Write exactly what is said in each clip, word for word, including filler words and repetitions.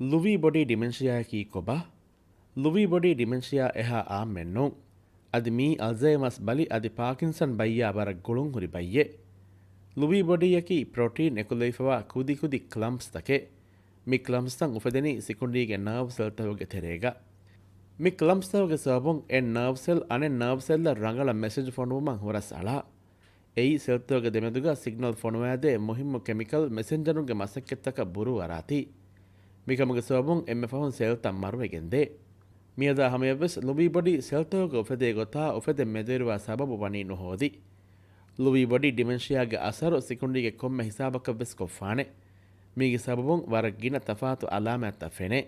ލުވީ ބޮޑީ ޑިމެންޝިއާއަކީ ކޮބާ؟ ލުވީ ބޮޑީ ޑިމެންޝިއާ އެހާ އާއްމެއް ނޫން. އަދި މީ އަލްޒައިމާސް ބަލި އަދި ޕާކިންސަން ބައްޔާ ވަރަށް ގުޅުންހުރި ބައްޔެއް. ލުވީ ބޮޑީއަކީ ޕްރޮޓީން އެކުލެވިފަވާ ކުދިކުދި ކްލަމްޕްސްތަކެއް. މި ކްލަމްޕްސްތައް އުފެދެނީ ސިކުނޑީގެ ނާވް ސެލްތަކުގެ ތެރޭގަ. މި ކްލަމްޕްސްތަކުގެ ސަބަބުން އެ ނާވް ސެލް އަނެއް ނާވް ސެލްއަށް ރަނގަޅަށް މެސެޖް ފޮނުވުމަށް ހުރަސް އަޅާ. އެއީ ސެލްތަކުގެ ދެމެދުގަ ސިގްނަލް ފޮނުވާދޭ މުހިއްމު ކެމިކަލް މެސެންޖަރުންގެ މަސައްކަތްތަކަށް ބުރޫ އަރާތީ. މިކަމުގެ ސަބަބުން އެންމެ ފަހުން ސެލްތައް މަރުވެގެންދޭ. މިއަދާ ހަމަޔަށްވެސް ލުވީ ބޮޑީ ސެލްތަކުގަ އުފެދޭ ގޮތާ އުފެދެން މެދުވެރިވާ ސަބަބު ވަނީ ނުހޯދި. ލުވީ ބޮޑީ ޑިމެންޝިއާގެ އަސަރު ސިކުނޑީގެ ކޮންމެ ހިސާބަކަށްވެސް ކޮށްފާނެ. މީގެ ސަބަބުން ވަރަށް ގިނަ ތަފާތު އަލާމާތްތައް ފެނޭ.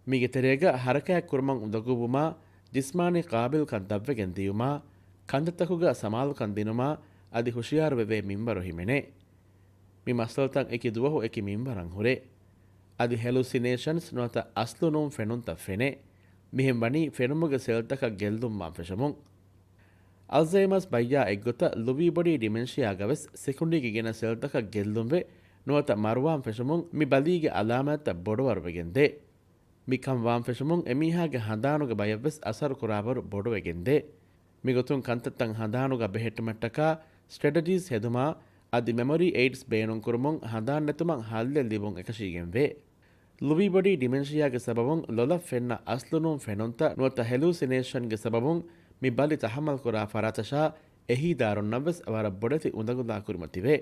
މީގެ ތެރޭގަ ހަރަކާތް ކުރުމަށް އުނދަގޫވުމާ، ޖިސްމާނީ ޤާބިލްކަން ދަށްވެގެން ދިޔުމާ، ކަންތައްތަކުގަ ސަމާލުކަން ދިނުމާ، އަދި ހުޝިޔާރު ވެވޭ މިންވަރު ހިމެނޭ. މި މައްސަލަތައް އެކި ދުވަހު އެކި މިންވަރަށް ހުރޭ. އަދި ހެލުސިނޭޝަންސް ނުވަތަ އަސްލު ނޫން ފެނުންތައް ފެނޭ. މިހެން ވަނީ ފެނުމުގެ ސެލްތަކަށް ގެއްލުން ވާން ފެށުމުން. އަލްޒައިމާސް ބައްޔާ އެއްގޮތަށް ލުވީ ބޮޑީ ޑިމެންޝިއާގަވެސް ސިކުނޑީގެ ގިނަ ސެލްތަކަށް ގެއްލުންވެ، ނުވަތަ މަރުވާން ފެށުމުން މި ބަލީގެ އަލާމާތްތައް ބޮޑުވަރުވެގެންދޭ. މިކަން ވާން ފެށުމުން އެމީހާގެ ހަނދާނުގެ ބަޔަށްވެސް އަސަރު ކުރާވަރު ބޮޑުވެގެންދޭ. މިގޮތުން ކަންތައްތައް ހަނދާނުގަ ބެހެއްޓުމަށްޓަކާ ސްޓްރެޓެޖީސް ހެދުމާ، އަދި މެމޮރީ އެއިޑްސް ބޭނުންކުރުމުން ހަނދާން ނެތުމަށް ހައްލެއް ލިބުން އެކަށީގެންވޭ. ލުވީ ބޮޑީ ޑިމެންޝިއާގެ ސަބަބުން ލޮލަށް ފެންނަ އަސްލު ނޫން ފެނުންތައް ނުވަތަ ހެލޫސިނޭޝަންގެ ސަބަބުން މި ބަލި ތަހައްމަލް ކުރާ ފަރާތަށާ އެހީދާރުންނަށްވެސް ވަރަށް ބޮޑެތި އުނދަގުލާ ކުރިމަތިވޭ.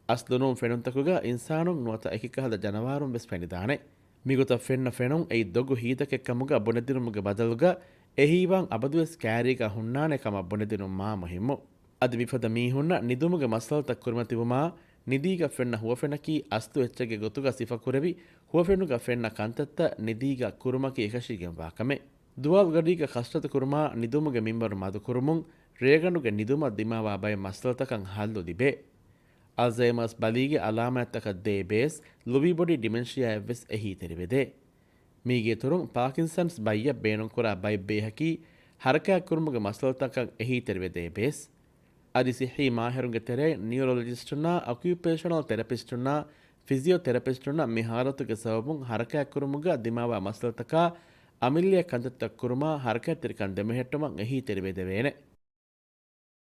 އަސްލު ނޫން ފެނުންތަކުގަ އިންސާނުން ނުވަތަ އެކި ކަހަލަ ޖަނަވާރުން ވެސް ފެނިދާނެ. މިގޮތަށް ފެންނަ ފެނުން އެއީ ދޮގު ހިތްތަކެއް ކަމުގަ ބުނެދިނުމުގެ ބަދަލުގަ އެހީވާން އަބަދުވެސް ކައިރީގަ ހުންނާނެ ކަމަށް ބުނެދިނުން މާ މުހިއްމު. އަދި މިފަދަ މީހުންނަށް ނިދުމުގެ މައްސަލަތައް ކުރިމަތިވުމާ، ނިދީގަ ފެންނަ ހުވަފެނަކީ އަސްލު އެއްޗެއްގެ ގޮތުގަ ސިފަކުރެވި، ހުވަފެނުގަ ފެންނަ ކަންތައްތައް ނިދީގަ ކުރުމަކީ އެކަށީގެންވާ ކަމެއް. ދުވާލުގަޑީގަ ކަސްރަތު ކުރުމާ، ނިދުމުގެ މިންވަރު މަދުކުރުމުން، ރޭގަނޑުގެ ނިދުމަށް ދިމާވާ ބައެއް މައްސަލަތަކަށް ހައްލު ލިބޭ. އަލްޒައިމާސް ބަލީގެ އަލާމާތްތަކަށް ދޭ ބޭސް، ލުވީ ބޮޑީ ޑިމެންޝިއާއަށްވެސް އެހީތެރިވެދޭ. މީގެ އިތުރުން، ޕާކިންސަންސް ބައްޔަށް ބޭނުންކުރާ ބައެއް ބޭހަކީ، ހަރަކާތްކުރުމުގެ މައްސަލަތަކަށް އެހީތެރިވެދޭ ބޭސް. އަދި ސިއްހީ މާހިރުންގެ ތެރެއިން ނިއުރޮލޮޖިސްޓުންނާ، އޮކިއުޕޭޝަނަލް ތެރަޕިސްޓުންނާ، ފިޒިއޯތެރަޕިސްޓުންނަށް މި ހާލަތުގެ ސަބަބުން ހަރަކާތްކުރުމުގަ ދިމާވާ މައްސަލަތަކާ، އަމިއްލައަށް ކަންތައްތައް ކުރުމާ، ހަރަކާތްތެރިކަން ދެމެހެއްޓުމަށް އެހީތެރިވެދެވޭނެ.